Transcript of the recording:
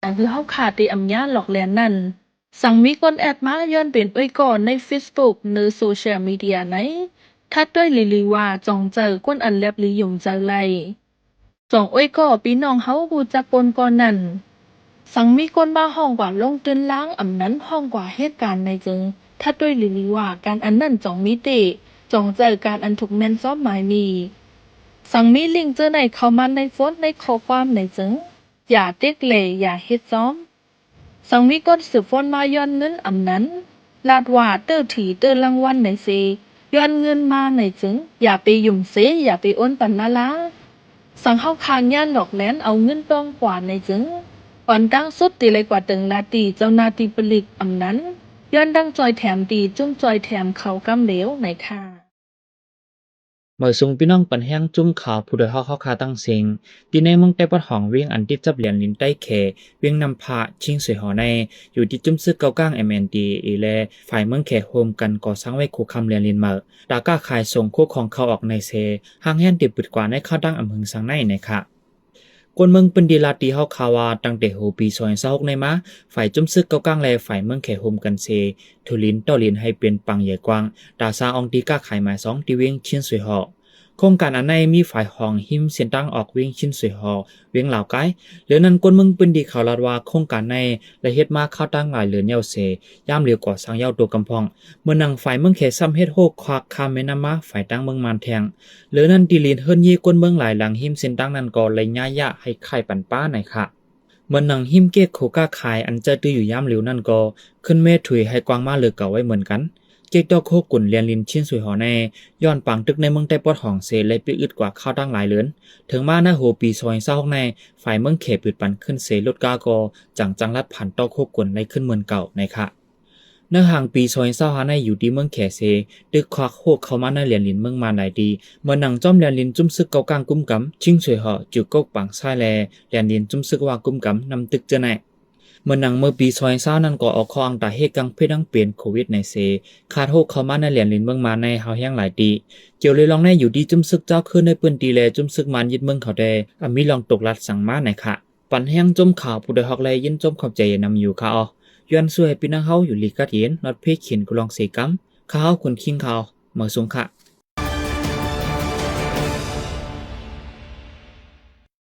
ອັນຄືເຮົາຄາດທີ່ອຳຍາຫຼອກແລ່ນນັ້ນ, ສັງມີຄົນແອັດມາຍ້ອນເປັນເອື້ອຍກໍໃນເຟສບຸກ ໃນໂຊຊຽວມີເດຍໃນ ຖ້າດ້ວຍລີລີວ່າ ຈອງເຈີຄົນອັນແລັບລີຍົງເຈີໄລ ສອງເອື້ອຍກໍພີ່ນ້ອງເຮົາຮູ້ຈັກຄົນກ່ອນນັ້ນ ສັງມີຄົນມາຮ້ອງກວ່າລົງເຕີນລາງ ອຳນັ້ນຮ້ອງກວ່າເຫດການໃນຈຶ່ງ ຖ້າດ້ວຍລີລີວ່າ ການອັນນັ້ນຈອງມີເຕ ຈອງເຈີການອັນທຸກແມ່ນຊອບໝາຍມີ ສັງມີລິງເຈີໃນເຂົ້າມາໃນໂຟນ ໃນຂໍ້ຄວາມໃນຈຶ່ງ ຢ່າເຕັກແລ ຢ່າເຮັດຊອມ ສັງມີຄົນສືບຟ້ອນມາຍ້ອນເງິນອຳນັ້ນ ລາດວ່າເຕີຖີເຕີລາງວັນໃນເຊ ຍ້ອນເງິນມາໃນຈຶ່ງ ຢ່າໄປຢືມເຊ ຢ່າໄປໂອນປັນນາລາ ສັງເຮົາຄາດຍານຫຼອກແລ່ນເອົາເງິນຕ້ອງກວ່າໃນຈຶ່ງ ອອນຕັ້ງສຸດທີ່ໄລກວ່າເຖິງລາຕີ ເຈົ້າໜ້າທີ່ຜະລິດອຳນັ້ນ ຍ້ອນດັ່ງຈ່ອຍແຖມຕີຈຸ້ມຈ່ອຍແຖມເຂົ້າກຳເຫຼວໃນຄ່າ. ເໝີຊຸງພີ່ນ້ອງປັນແຮງຈຸ້ມຂ່າວຜູ້ໂດຍຮອກເຮົາຄາຕັ້ງເສັງ ທີ່ໃນເມືອງໃຕ້ປອດຫ້ອງ ວຽງອັນຕິດກັບແດນດິນໃຕ້ແຂ ວຽງນ້ຳພະ ຊິງສວຍຫໍໃນ ຢູ່ທີ່ຈຸ້ມຊຶກເກົ້າກາງ ເອັມເອັນທີເອ ແລະ ຝ່າຍເມືອງແຂໂຮມກັນກໍ່ສ້າງໄວ້ໂຄຄຳແດນດິນໃໝ່ ຕາຄ້າຂາຍສົ່ງໂຄຂອງເຂົ້າອອກໃນເຊ ຫ້າງແຮງທີ່ປຶດກວ່າໃນຂ່າວດັ່ງອຳເຮີງສັງໃນໃນຄະ ຄົນເມືອງພື້ນທີ່ລາດຕີເຮົາຂ່າວວ່າ ຕັ້ງແຕ່ຫົວປີສອງພັນຊາວຫົກໃນມາ ຝ່າຍຈຸ້ມຊຶກເກົ້າກາງ ແລະ ຝ່າຍເມືອງແຂໂຮມກັນເຊ ຖືລິນຕໍ່ລິນໃຫ້ເປັນປາງໃຫຍ່ກວ້າງ ຕາສາອອງທີ່ຄ້າຂາຍໝາຍສອງ ທີ່ວຽງຊິງສວຍຫໍ ໂຄງການອັນໃນມີຝາຍຫ້ອງຮິມເສັ້ນທາງອອກວຽງຊິງສວຍຫໍ ວຽງລາວກາຍ ເຫຼືອນັ້ນຄົນເມືອງພື້ນທີ່ເຂົາລາດວ່າ ໂຄງການໃນໄດ້ເຮັດມາຄາວຕັ້ງຫຼາຍເດືອນແລ້ວເສ ຍາມຫຼຽວກໍສ້າງຍາວໂຕກຳພອງ ເໝືອນໜັງຝ່າຍເມືອງແຂຊ້ຳເຮັດໂຮກຄວັກຂ້າມແມ່ນ້ຳມາຝາຍທາງເມືອງມານແທງ ເຫຼືອນັ້ນທີ່ດິນເຮືອນຢີ້ຄົນເມືອງຫຼາຍຫຼັງຮິມເສັ້ນທາງນັ້ນກໍໄດ້ຍ້າຍຢາກໃຫ້ຂາຍປັນປ້າໃນຄະ ເໝືອນໜັງຮິມເກກໂຄຄ້າຂາຍອັນຈະຕື້ຢູ່ຍາມຫຼຽວນັ້ນກໍຂຶ້ນເມຖຸຍໃຫ້ກວ້າງມາເຫຼືອເກົ່າໄວ້ເໝືອນກັນ ເກກຕອກໂຄກຸນແດນດິນຊິງສວຍຫໍໃນ ຍ້ອນປາງຕຶກໃນເມືອງໃຕ້ປອດຫ້ອງເສ ແລະ ປິດອຶດກວ່າຄາວຕັ້ງຫຼາຍເດືອນ ເຖິງມາໃນຫົວປີສອງພັນຊາວຫົກໃນ ຝ່າຍເມືອງແຂປຶດປັນຂຶ້ນເສ ລົດກາກໍຈັ່ງຈັງລັດຜ່ານຕອກໂຄກຸນໄດ້ຂຶ້ນເໝືອນເກົ່າໃນຄະ ໃນຫາງປີສອງພັນຊາວຫ້າໃນ ຢູ່ທີ່ເມືອງແຂເສ ຕຶກຄວັກໂຮກເຂົ້າມາໃນແດນດິນເມືອງມານຫຼາຍຕີ ເໝືອນໜັງຈອມແດນດິນຈຸ້ມຊຶກເກົ້າກາງກຸ້ມກຳ ຊິງສວຍຫໍ ຈູກົກປາງຊາຍ ແລະ ແດນດິນຈຸ້ມຊຶກວ່າກຸ້ມກຳ ນຳຕຶກເຈີໃນ ເໝືອນໜັງເມື່ອປີສອງພັນຊາວນັ້ນກໍອອກຂໍ້ອ້າງຕາເຫດກາງເພດດັ່ງເປັນໂຄວິດໃນເສ ຄາດໂຮກເຂົ້າມາໃນແດນດິນເມືອງມານໃນຮາວແຮງຫຼາຍຕີ ກ່ຽວເລີຍລອງໃນຢູ່ທີ່ຈຸ້ມຊຶກເຈົ້າຄືນໃນພື້ນທີ່ ແລະ ຈຸ້ມຊຶກມານຍຶດເມືອງເຂົາແດ່ ອາມີລອງຕົກລັດສັງມາໃນຄະ ປັນແຮງຈຸ້ມຂ່າວຜູ້ໂດຍຮອກ ແລະ ຍິນຊົມຂອບໃຈນຳຢູ່ຄະເອົາ ຍ້ອນຊ່ວຍໃຫ້ພີ່ນ້ອງເຮົາຢູ່ດີກັດເຢັນ ລອດເພດເຂັນກະລອງເສກຳ ຂ້າເຮົາຄຸນຄິງຂ່າວ ເໝີຊຸງຄະ.